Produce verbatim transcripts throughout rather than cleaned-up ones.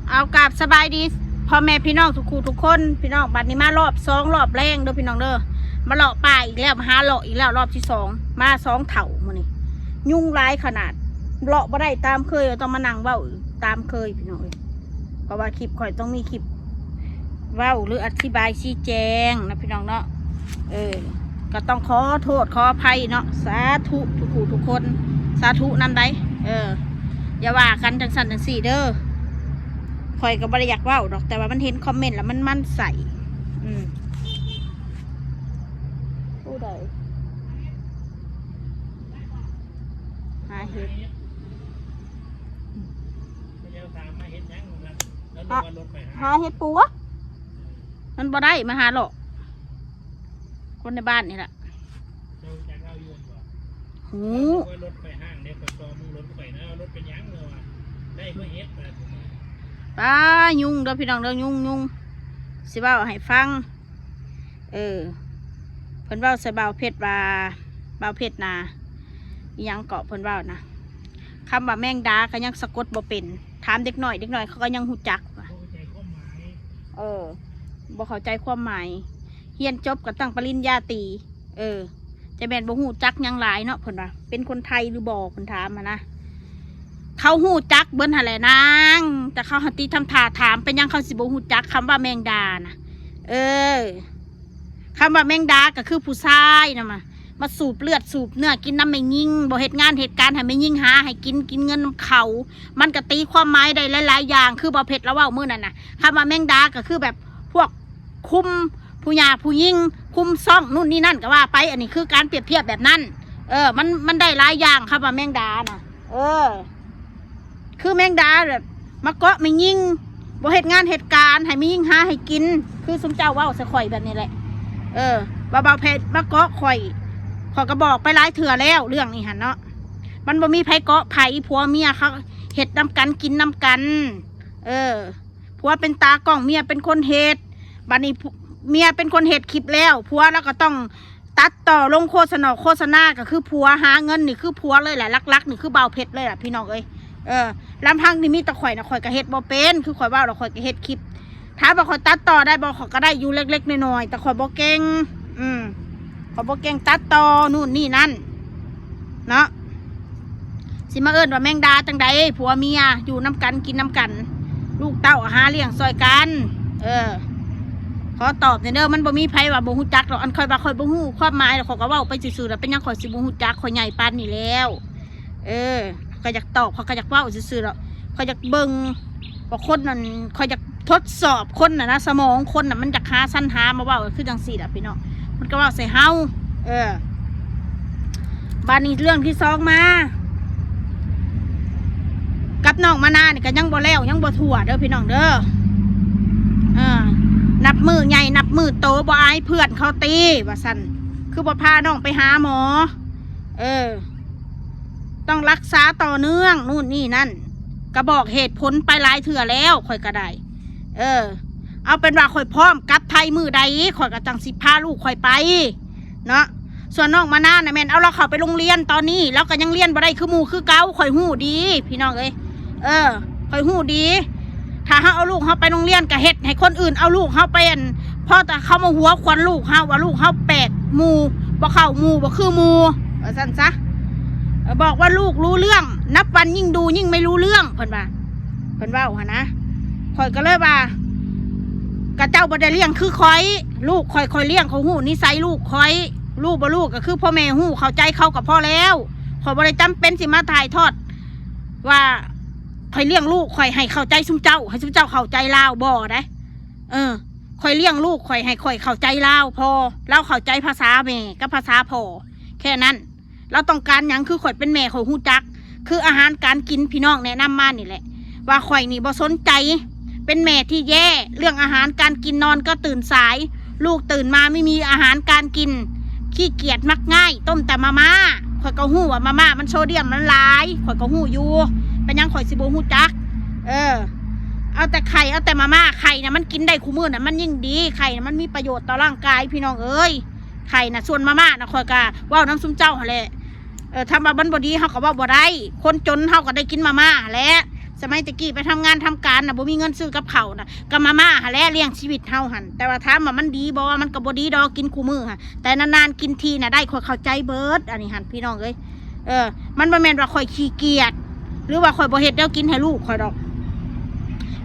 เอากราบสบายดีพ่อแม่พี่น้องทุกคู่ทุกคน พี่น้อง บัดนี้มารอบสองรอบแรงเด้อพี่น้องเด้อ มาเลาะป่าอีกแล้ว มาหาเลาะอีกแล้วรอบที่สอง มาสองเฒ่ามื้อนี้ ยุงหลายขนาด เลาะบ่ได้ตามเคย ต้องมานั่งเว้าตามเคยพี่น้องเอ้ย เพราะว่าคลิปข่อยต้องมีคลิปเว้าหรืออธิบายชี้แจงนะพี่น้องเนาะ เออ ก็ต้องขอโทษขออภัยเนาะ สาธุทุกคู่ทุกคน สาธุนำได้ เออ อย่าว่ากันจังซั่นจังซี่เด้อ ข่อยก็บ่ได้อยากเว้าดอก แต่ว่ามันเห็นคอมเมนต์แล้วมันหมั่นไส้ อืม ผู้ใด หาเห็ด เดี๋ยวถามมาเห็ดหยังล่ะ แล้วนึกว่ารถไปหา หาเห็ดปวก มันบ่ได้มาหาเลาะ คนในบ้านนี่แหละ เจ้าจักเอาอยู่บ่ หู ว่ารถไปห้างเด้ ไปต่อมึงรถไปนะ เอารถเป็นหยังเลยว่ะ ได้มาเห็ดมา ป้า ยุงเด้อพี่น้องเด้อ ยุง ยุง สิเว้าให้ฟัง เออ เพิ่นเว้าใส่บ่าวเพชรว่า บ่าวเพชรนะ อิหยังเกาะเพิ่นเว้านะ คำว่าแมงดาก็ยังสะกดบ่เป็น ถามเด็กน้อย เด็กน้อยเขาก็ยังฮู้จักว่ะ บ่เข้าใจความหมาย เออ บ่เข้าใจความหมาย เรียนจบก็ตั้งปริญญาตรี เออ จะแม่นบ่ฮู้จักหยังหลายเนาะ เพิ่นว่า เป็นคนไทยหรือบ่ เพิ่นถามหั้นนะ เขาฮู้จักเบิดหั้นแหละนาง แต่เขาหั้นติทำท่าถาม เป็นหยังเขาสิบ่ฮู้จักคำว่าแมงดานะ เออ คำว่าแมงดาก็คือผู้ชายนะมา มาสูบเลือดสูบเนื้อกินนำแม่หญิง บ่เฮ็ดงานเฮ็ดการให้แม่หญิงหาให้กิน กินเงินนำเขา มันก็ตีความหมายได้หลายๆอย่าง คือบ่าวเพชรลาวเว้ามื้อนั้นน่ะ คำว่าแมงดาก็คือแบบพวกคุมผู้หญ้าผู้หญิง คุมซ่องนู่นนี่นั่นก็ว่าไป อันนี้คือการเปรียบเทียบแบบนั้น เออ มัน มันได้หลายอย่างคำว่าแมงดาน่ะ เออ คือแมงดาแบบ มาเกาะแม่หญิง บ่เฮ็ดงานเฮ็ดการ ให้แม่หญิงหาให้กิน คือซุมเจ้าเว้าใส่ข่อยแบบนี้แหละ เออ ว่าบ่าวเพชรมาเกาะข่อย ข่อยก็บอกไปหลายเทื่อแล้วเรื่องนี้หั้นเนาะ มันบ่มีไผเกาะไผ ผัวเมียเขาเฮ็ดนำกันกินนำกัน เออ ผัวเป็นตากล้อง เมียเป็นคนเฮ็ด บัดนี้ผัว เมียเป็นคนเฮ็ดคลิปแล้ว ผัวลาวก็ต้องตัดต่อลงโฆษณา โฆษณาก็คือผัว หาเงินนี่คือผัวเลยแหละ หลักๆนี่คือบ่าวเพชรเลยล่ะพี่น้องเอ้ย เออ ลำพังนี่มีแต่ข่อยนะ ข่อยก็เฮ็ดบ่เป็น คือข่อยเว้าแล้วข่อยก็เฮ็ดคลิป ถามว่าข่อยตัดต่อได้บ่ ข่อยก็ได้อยู่เล็กๆน้อยๆ แต่ข่อยบ่เก่ง อืม ข่อยบ่เก่งตัดต่อนู่นนี่นั่น เนาะ สิมาเอิ้นว่าแมงดาจั่งใด ผัวเมียอยู่นำกันกินนำกัน ลูกเต้าหาเลี้ยงซ่อยกัน เออ ขอตอบแหน่เด้อ มันบ่มีไผว่าบ่ฮู้จักดอก อันข่อยว่าข่อยบ่ฮู้ความหมายแล้วข่อยก็เว้าไปซื่อๆ แล้วเป็นหยังข่อยสิบ่ฮู้จัก ข่อยใหญ่ปานนี้แล้ว เออ ก็อยากตอบ ข่อยก็อยากเว้าซื่อๆ ดอก ข่อยอยากเบิ่งว่าคนนั้น ข่อยอยากทดสอบคนน่ะนะ สมองคนน่ะ มันอยากหาสรรหามาเว้า คือจั่งซี่ล่ะพี่น้อง มันก็เว้าใส่เฮา เออ บาดนี้เรื่องที่สองมา กับน้องมานานี่ก็ยังบ่แล้ว ยังบ่ทั่วเด้อพี่น้องเด้อ เออ นับมื้อใหญ่นับมื้อโต บ่อายเพื่อนเขาติ ว่าซั่น คือบ่พาน้องไปหาหมอ เออ ต้องรักษาต่อเนื่องนู่นนี่นั่น ก็บอกเหตุผลไปหลายเทื่อแล้ว ข่อยก็ได้ เออ เอาเป็นว่าข่อยพร้อมกลับไทยมื้อใด ข่อยก็จั่งสิพาลูกข่อยไป เนาะ ส่วนน้องมานาน่ะแม่น เอาลาวเข้าไปโรงเรียนตอนนี้ ลาวก็ยังเรียนบ่ได้คือหมู่คือเก่า ข่อยฮู้ดี พี่น้องเอ้ย เออ ข่อยฮู้ดี ถ้าเฮาเอาลูกเฮาไปโรงเรียนก็เฮ็ดให้คนอื่นเอาลูกเฮาไป อั่น พอแต่เขามาหัวขวัญลูกเฮา ว่าลูกเฮาแปลกหมู่ บ่เข้าหมู่ บ่คือหมู่ ว่าซั่นซะ เออ บอกว่าลูกรู้เรื่อง นับวันยิ่งดูยิ่งไม่รู้เรื่อง เพิ่นว่า เพิ่นเว้าหั้นนะ ข่อยก็เลยว่า กะเจ้าบ่ได้เลี้ยงคือข่อย ลูกข่อย ข่อยเลี้ยง ข่อยฮู้นิสัยลูกข่อย รู้บ่รู้ก็คือพ่อแม่ฮู้เข้าใจเขาก็พอแล้ว ข่อยบ่ได้จำเป็นสิมาถ่ายทอด ว่าข่อยเลี้ยงลูกข่อยให้เข้าใจซุมเจ้า ให้ซุมเจ้าเข้าใจลาว บ่ได้ เออ ข่อยเลี้ยงลูกข่อยให้ข่อยเข้าใจลาวพอ ลาวเข้าใจภาษาแม่กับภาษาพ่อ แค่นั้น ลาวต้องการหยัง คือข่อยเป็นแม่ข่อยฮู้จัก คืออาหารการกิน พี่น้องแนะนำมานี่แหละ ว่าข่อยนี่บ่สนใจ เป็นแม่ที่แย่ เรื่องอาหารการกิน นอนก็ตื่นสาย ลูกตื่นมาไม่มีอาหารการกิน ขี้เกียจมักง่าย ต้มแต่มาม่า ข่อยก็ฮู้ว่ามาม่ามันโซเดียมมันหลาย ข่อยก็ฮู้อยู่ เป็นหยังข่อยสิบ่ฮู้จัก เออ เอาแต่ไข่ เอาแต่มาม่า ไข่น่ะมันกินได้คู่มื้อน่ะ มันยิ่งดี ไข่น่ะมันมีประโยชน์ต่อร่างกาย พี่น้องเอ้ย ไข่น่ะ ส่วนมาม่าน่ะ ข่อยก็เว้านำซุมเจ้าหั้นแหละ เออ ถ้าว่ามันบ่ดี เฮาก็เว้าบ่ได้ คนจนเฮาก็ได้กินมาม่าแหละ สมัยตะกี้ไปทำงานทำการน่ะ บ่มีเงินซื้อกับข้าวน่ะ ก็มาม่าหั่นแหละเลี้ยงชีวิตเฮาหั่น แต่ว่าถามว่ามันดีบ่ มันก็บ่ดีดอก กินคู่มื้อหั่น แต่นานๆกินทีน่ะได้ ข้อยเข้าใจเบิด อันนี้หั่นพี่น้องเอ้ย เออ มันบ่แม่นว่าข้อยขี้เกียจ หรือว่าข้อยบ่เฮ็ดแนวกินให้ลูกข้อยดอก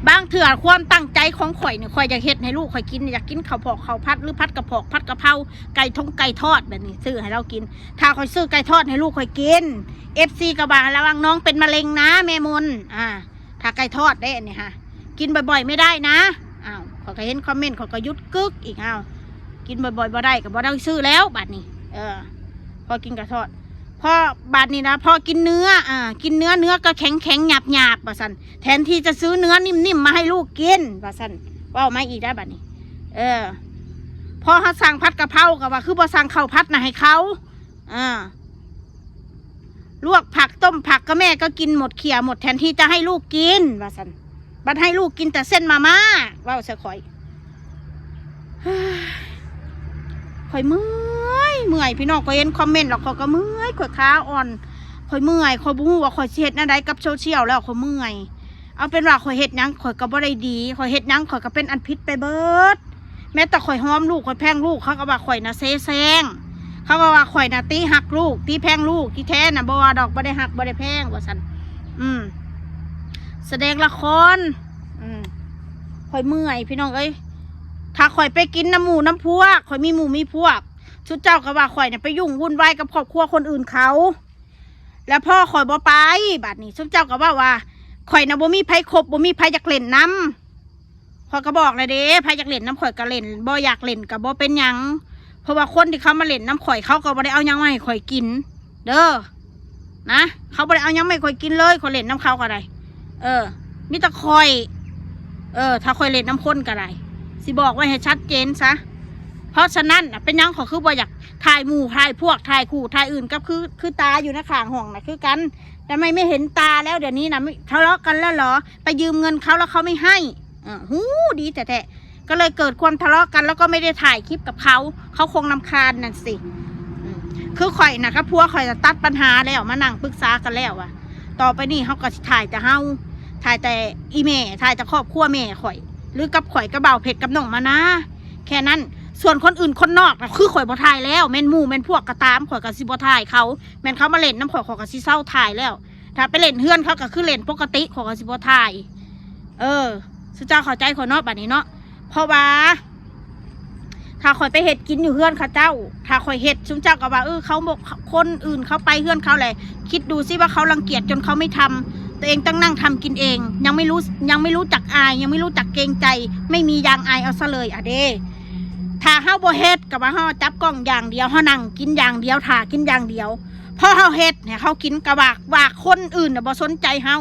บางเทื่อความตั้งใจของข้อยนี่ ข้อยอยากเฮ็ดให้ลูกข้อยกิน อยากกินข้าวพอกข้าวผัด หรือผัดกะเพราะผัดกะเพรา ไก่ทงไก่ทอดแบบนี้ ซื้อให้ลาวกิน ถ้าข้อยซื้อไก่ทอดให้ลูกข้อยกิน เอฟซี ก็ว่าระวังน้องเป็นมะเร็งนะแม่มน อ่า ถ้าไก่ทอดเด้อันนี้ฮะ กินบ่อยๆไม่ได้นะ อ้าว ข้อยก็เห็นคอมเมนต์ ข้อยก็หยุดกึกอีก อ้าว กินบ่อยๆบ่ได้ ก็บ่ได้ซื้อแล้วบัดนี้ เออ พอกินไก่ทอด พอบัดนี้นะ พอกินเนื้อ อ่า กินเนื้อ เนื้อก็แข็งๆหยาบๆว่าซั่น แทนที่จะซื้อเนื้อนิ่มๆมาให้ลูกกินว่าซั่น เว้ามาอีกได้บัดนี้ เออ พอเฮาสั่งผัดกะเพราก็ว่า คือบ่สั่งข้าวผัดน่ะให้เขา อ่า ลวกผักต้มผักก็แม่ก็กินหมดเขี่ยหมด แทนที่จะให้ลูกกินว่าซั่น บัดให้ลูกกินแต่เส้นมาม่า เว้าใส่ข้อย ข้อยเมื่อย เมื่อย พี่น้อง ข้อยเห็นคอมเมนต์แล้วข้อยก็เมื่อย ข้อยขาอ่อน ข้อยเมื่อย ข้อยบ่ฮู้ว่าข้อยสิเฮ็ดแนวใดกับโซเชียลแล้ว ข้อยเมื่อย เอาเป็นว่าข้อยเฮ็ดหยังข้อยก็บ่ได้ดี ข้อยเฮ็ดหยังข้อยก็เป็นอันผิดไปเบิด แม้แต่ข้อยหอมลูก ข้อยแพงลูก เขาก็ว่าข้อยน่ะเสแสร้ง เขาก็ว่าข้อยน่ะติฮักลูก ติแพงลูก ที่แท้น่ะบ่ว่าดอก บ่ได้ฮัก บ่ได้แพง ว่าซั่น อืม แสดงละคร อืม ข้อยเมื่อย พี่น้องเอ้ย ถ้าข้อยไปกินนำหมู่นำพวก ข้อยมีหมู่มีพวก ชุมเจ้าก็ว่าข้อยน่ะไปยุ่งวุ่นวายกับครอบครัวคนอื่นเขา แล้วพ่อข้อยบ่ไป บัดนี้ ชุมเจ้าก็ว่าว่า ข้อยน่ะบ่มีไผคบ บ่มีไผอยากเล่นนำ ข้อยก็บอกแล้วเด้ ไผอยากเล่นนำข้อยก็เล่น บ่อยากเล่นก็บ่เป็นหยัง เพราะว่าคนที่เขามาเล่นนำข้อย เขาก็บ่ได้เอาหยังมาให้ข้อยกิน เด้อ นะ เขาบ่ได้เอาหยังมาให้ข้อยกินเลย ข้อยเล่นนำเขาก็ได้ เออ มีแต่ข้อย เออ ถ้าข้อยเล่นนำคนก็ได้ สิบอกไว้ให้ชัดเจนซะ เพราะฉะนั้นน่ะ เป็นหยังข้อยคือบ่อยากถ่ายหมู่ ถ่ายพวก ถ่ายคู่ถ่ายอื่นกับคือ คือตาอยู่ในข้างห้องน่ะคือกัน ทำไมไม่เห็นตาแล้วเดี๋ยวนี้น่ะ ไม่ ทะเลาะกันแล้วเหรอ ไปยืมเงินเขาแล้วเขาไม่ให้ เออ ฮู้ดีแท้ๆ ก็เลยเกิดความทะเลาะกัน แล้วก็ไม่ได้ถ่ายคลิปกับเขา เขาคงรำคาญนั่นสิ อืม คือข้อยน่ะกับผัวข้อยน่ะตัดปัญหาแล้ว มานั่งปรึกษากันแล้วอะ ต่อไปนี้เขาก็สิถ่ายแต่เฮา ถ่ายแต่อีแม่ ถ่ายแต่ครอบครัวแม่ข้อย หรือกับข้อยกับบ่าวเพชรกับน้องมานา แค่นั้น ส่วนคนอื่นคนนอกน่ะ คือข้อยบ่ถ่ายแล้ว แม่นหมู่แม่นพวกก็ตาม ข้อยก็สิบ่ถ่ายเขา แม่นเขามาเล่นนำข้อย ข้อยก็สิเซาถ่ายแล้ว ถ้าไปเล่นเฮือนเขาก็คือเล่นปกติ ข้อยก็สิบ่ถ่าย เออ สุเจ้าเข้าใจข้อยเนาะ บัดนี้เนาะ เพราะว่า ถ้าข้อยไปเฮ็ดกินอยู่เฮือนเขาเจ้า ถ้าข้อยเฮ็ด ซุมเจ้าก็ว่า เออ เขาบ่ คนอื่นเขาไปเฮือนเขาแหละ คิดดูสิว่าเขารังเกียจจนเขาไม่ทำ ตัวเองต้องนั่งทำกินเอง ยังไม่รู้ ยังไม่รู้จักอาย ยังไม่รู้จักเกรงใจ ไม่มียางอายเอาซะเลยอะเด้ ถ้าเฮาบ่เฮ็ด ก็ว่าเฮาจับกล้องอย่างเดียว เฮานั่งกินอย่างเดียว ถ่ากินอย่างเดียว พอเฮาเฮ็ดให้เขากิน ก็ว่า ว่าคนอื่นน่ะบ่สนใจเฮา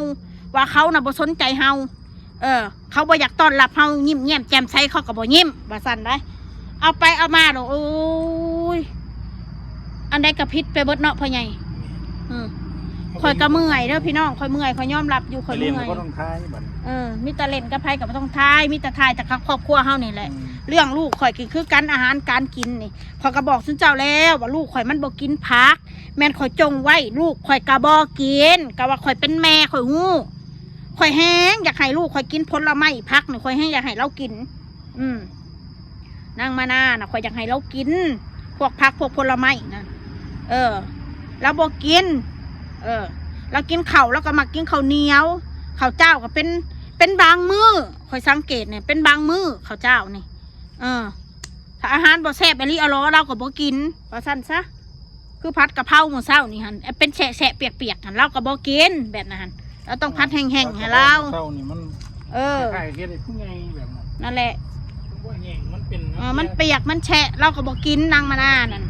ว่าเขาน่ะบ่สนใจเฮา เออ เขาบ่อยากต้อนรับเฮา ยิ้มแย้มแจ่มใส เขาก็บ่ยิ้ม ว่าซั่นได๋ เอาไปเอามาแล้ว โอ้ย อันใดก็ผิดไปเบิดเนาะพ่อใหญ่ อืม ข้อยก็เมื่อยเด้อพี่น้อง ข้อยเมื่อย ข้อยยอมรับอยู่ ข้อยเมื่อย ก็ต้องทายบัด เออ มีแต่เล่นกับไผก็บ่ต้องทาย มีแต่ทายแต่กับครอบครัวเฮานี่แหละ อืม เรื่องลูกข้อยก็คือกัน อาหารการกินนี่ ข้อยก็บอกซุมเจ้าแล้วว่าลูกข้อยมันบ่กินผัก แม่นข้อยจงไว้ ลูกข้อยก็บ่กิน ก็ว่าข้อยเป็นแม่ข้อยฮู้ ข้อยแฮงอยากให้ลูกข้อยกินผลไม้ผักนี่ ข้อยแฮงอยากให้ลาวกิน อืม นางมานาน่ะ ข้อยอยากให้ลาวกิน พวกผักพวกผลไม้นะ เออ ลาวบ่กิน เออ ลาวกินข้าว ลาวก็มักกินข้าวเหนียว ข้าวเจ้าก็เป็น เป็นบางมื้อ ข้อยสังเกตเนี่ย เป็นบางมื้อข้าวเจ้านี่ เออ ถ้าอาหารบ่แซ่บอีหลีอะหลอ ลาวก็บ่กิน ว่าซั่นซะ คือผัดกะเพรามื้อเช้านี่หั่น เป็นแฉะๆ เปียกๆ หั่น ลาวก็บ่กินแบบนั้นหั่น ลาวต้องผัดแห้งๆ ให้ลาว เช้านี่มัน เออ คล้ายๆ เฮ็ดให้ผู้ใหญ่แบบนั้น นั่นแหละ บ่แห้ง มันเป็น เออ มันเปียก มันแฉะ ลาวก็บ่กิน นางมานานั่น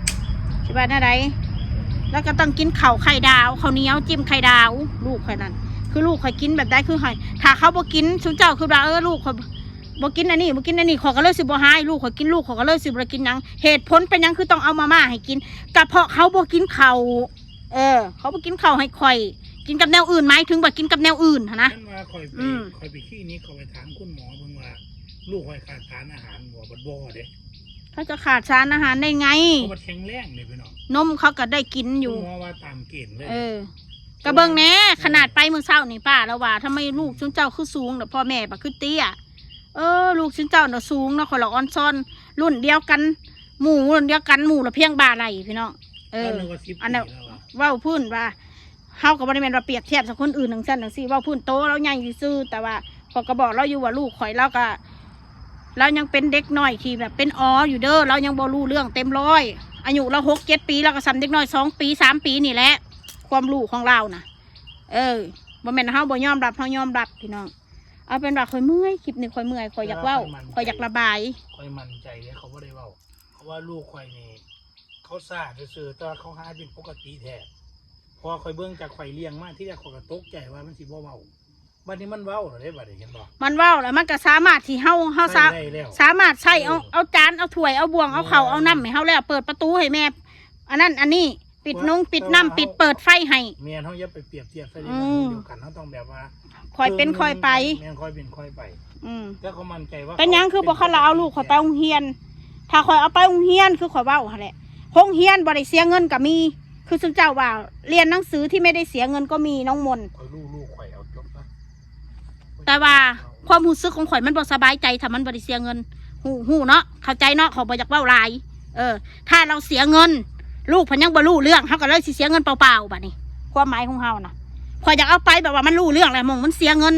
สิว่าแนวใด ลาวก็ต้องกินข้าวไข่ดาว ข้าวเหนียวจิ้มไข่ดาว ลูกข้อยนั่น คือลูกข้อยกินแบบใด คือให้ ถ้าเขาบ่กิน ซุมเจ้าคือว่า เออ ลูกข้อย บ่กินอันนี้ บ่กินอันนี้ ข้อยก็เลยสิบ่ให้ลูกข้อยกิน ลูกข้อยก็เลยสิบ่ได้กินหยัง เหตุผลเป็นหยังคือต้องเอามาม่าให้กิน ก็เพราะเขาบ่กินข้าว เออ เขาบ่กินข้าวให้ข้อย กินกับแนวอื่น หมายถึงว่ากินกับแนวอื่นหั้นนะ ฉันว่าข้อยไป อืม ข้อยไปคลินิก ข้อยไปถามคุณหมอเบิ่งว่า ลูกข้อยขาดสารอาหารบ่ บัดบ่เด้ เขาจะขาดสารอาหารได้ไง เขาบัดแข็งแรงเด้พี่น้อง นมเขาก็ได้กินอยู่ คุณหมอว่าตามเกณฑ์เลย เออ ก็เบิ่งแหน่ ขนาดไปมื้อเช้านี่ป้าลาวว่า ทำไมลูกซุมเจ้าคือสูง แต่พ่อแม่บักคือเตี้ย เออ ลูกซุมเจ้าน่ะสูงเนาะ คนละอ่อนซ่อน รุ่นเดียวกัน หมู่รุ่นเดียวกัน หมู่ละเพียงบ่าไหล่พี่น้อง เออ อันนั้นเว้าพื้นว่า เฮาก็บ่ได้แม่นว่าเปรียบเทียบกับคนอื่นจั่งซั้นจั่งซี้ เว้าพื้นโตลาวใหญ่ซื่อๆ แต่ว่าข้อยก็บอกลาวอยู่ว่าลูกข้อยลาวก็ ลาวยังเป็นเด็กน้อยที่แบบเป็นอออยู่เด้อ ลาวยังบ่ฮู้เรื่องเต็มร้อย อายุลาวหกเจ็ดปี ลาวก็ส่ำเด็กน้อยสองปีสามปีนี่แหละ ความรู้ของลาวน่ะ เออ บ่แม่นเฮาบ่ยอมรับ เฮายอมรับพี่น้อง เอาเป็นว่าข้อยเมื่อย คลิปนี้ข้อยเมื่อย ข้อยอยากเว้า แต่ว่าข้อยมั่นใจ ข้อยอยากระบาย ข้อยมั่นใจเด้ เขาบ่ได้เว้า เพราะว่าลูกข้อยนี่ เขาซ่าซื่อๆ แต่ว่าเขาหายเป็นปกติแท้ เพราะว่าข้อยเบิ่งจากข้อยเลี้ยงมา ทีแรกข้อยก็ตกใจว่ามันสิบ่เว้า บัดนี้มันเว้าแล้วเด้ บัดนี้เห็นบ่ มันเว้าแล้วมันก็สามารถที่เฮา เฮาสา ใช้ได้แล้ว สามารถใช้เอา เออ เอาจาน เอาถ้วย เอาบ่วง เอาข้าว แม่น เอาน้ำให้เฮาแล้ว เปิดประตูให้แม่ อันนั้นอันนี้ ปิดนง ว่า ปิดน้ำ แต่ว่า ปิดเปิดไฟให้ แม่น เฮาอย่าไปเปรียบเทียบใส่ อืม เดียวกัน เฮาต้องแบบว่า ค่อยเป็นค่อยไป แม่น ค่อยเป็นค่อยไป อืม แต่เขามั่นใจว่า เป็นหยังคือบ่คันละเอาลูกข้อยไปโรงเรียน ถ้าข้อยเอาไปโรงเรียนคือข้อยเว้าหั่นแหละ โรงเรียนบ่ได้เสียเงินก็มี คือซุมเจ้าว่าเรียนหนังสือที่ไม่ได้เสียเงินก็มีน้องมน ข้อยรู้ลูกข้อยเอาจบนะ แต่ว่าความรู้สึกของข้อยมันบ่สบายใจถ้ามันบ่ได้เสียเงิน ฮู้ ฮู้เนาะ เข้าใจเนาะ ข้อยบ่อยากเว้าหลาย เออ ถ้าลาวเสียเงิน ลูกเพิ่นยังบ่รู้เรื่อง เฮาก็เลยสิเสียเงินเปล่าๆ บัดนี้ ความหมายของเฮานะ ข้อยอยากเอาไปแบบว่ามันรู้เรื่องแหละ หม่องมันเสียเงิน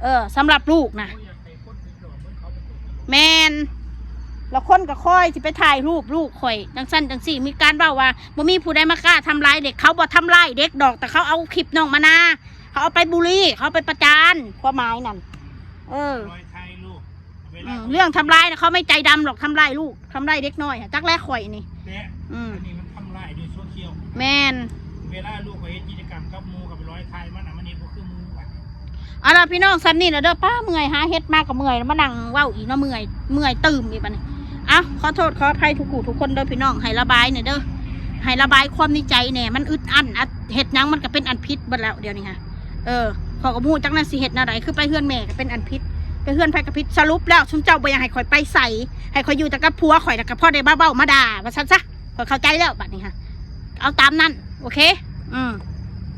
เออ สำหรับลูกนะ แม่น แล้วคนก็คอยสิไปถ่ายรูปลูกข้อย จั่งซั้นจั่งซี้ มีการเว้าว่า บ่มีผู้ใดมากล้าทำร้ายเด็ก เขาบ่ทำร้ายเด็กดอก แต่เขาเอาคลิปน้องมานา เขาเอาไปบูลลี่ เขาเอาไปประจาน ความหมายนั่น เออ ร้อยไทยลูก เวลา อืม เรื่องทำร้ายนะ เขาไม่ใจดำหรอก ทำร้ายลูก ทำร้ายเด็กน้อยอะ จักแลข่อยนี่ แต่ อืม อันนี้มันทำร้ายด้วยโซเชียล แม่น เวลาลูกไปเฮ็ดกิจกรรมกับหมู่กับไปร้อยไทยมันน่ะ มันเฮ็ดบ่คือหมู่บัดนี้ เอาล่ะพี่น้อง ส่ำนี้ล่ะเด้อ ป้าเมื่อย หาเฮ็ดมาก็เมื่อย มานั่งเว้าอีกเนาะ เมื่อย เมื่อยตื่มอีกบัดนี้ เอ้า ขอโทษขออภัยทุกผู้ทุกคนเด้อพี่น้อง ให้ระบายหน่อยเด้อ ให้ระบายความในใจแหน่ มันอึดอัด อัด เฮ็ดหยังมันก็เป็นอันผิดเบิดแล้วเดี๋ยวนี้ฮะ เออ ข้อยก็บ่ฮู้จักแนวสิเฮ็ดแนวใด คือไปเฮือนแม่ก็เป็นอันผิด ไปเฮือนไผก็ผิด สรุปแล้วซุมเจ้าบ่อยากให้ข้อยไปไส ให้ข้อยอยู่แต่กับผัวข้อย แล้วก็พอได้มาเว้ามาด่า ว่าซั่นซะ ข้อยเข้าใจแล้วบัดนี้ฮะ เอาตามนั้น โอเค อืม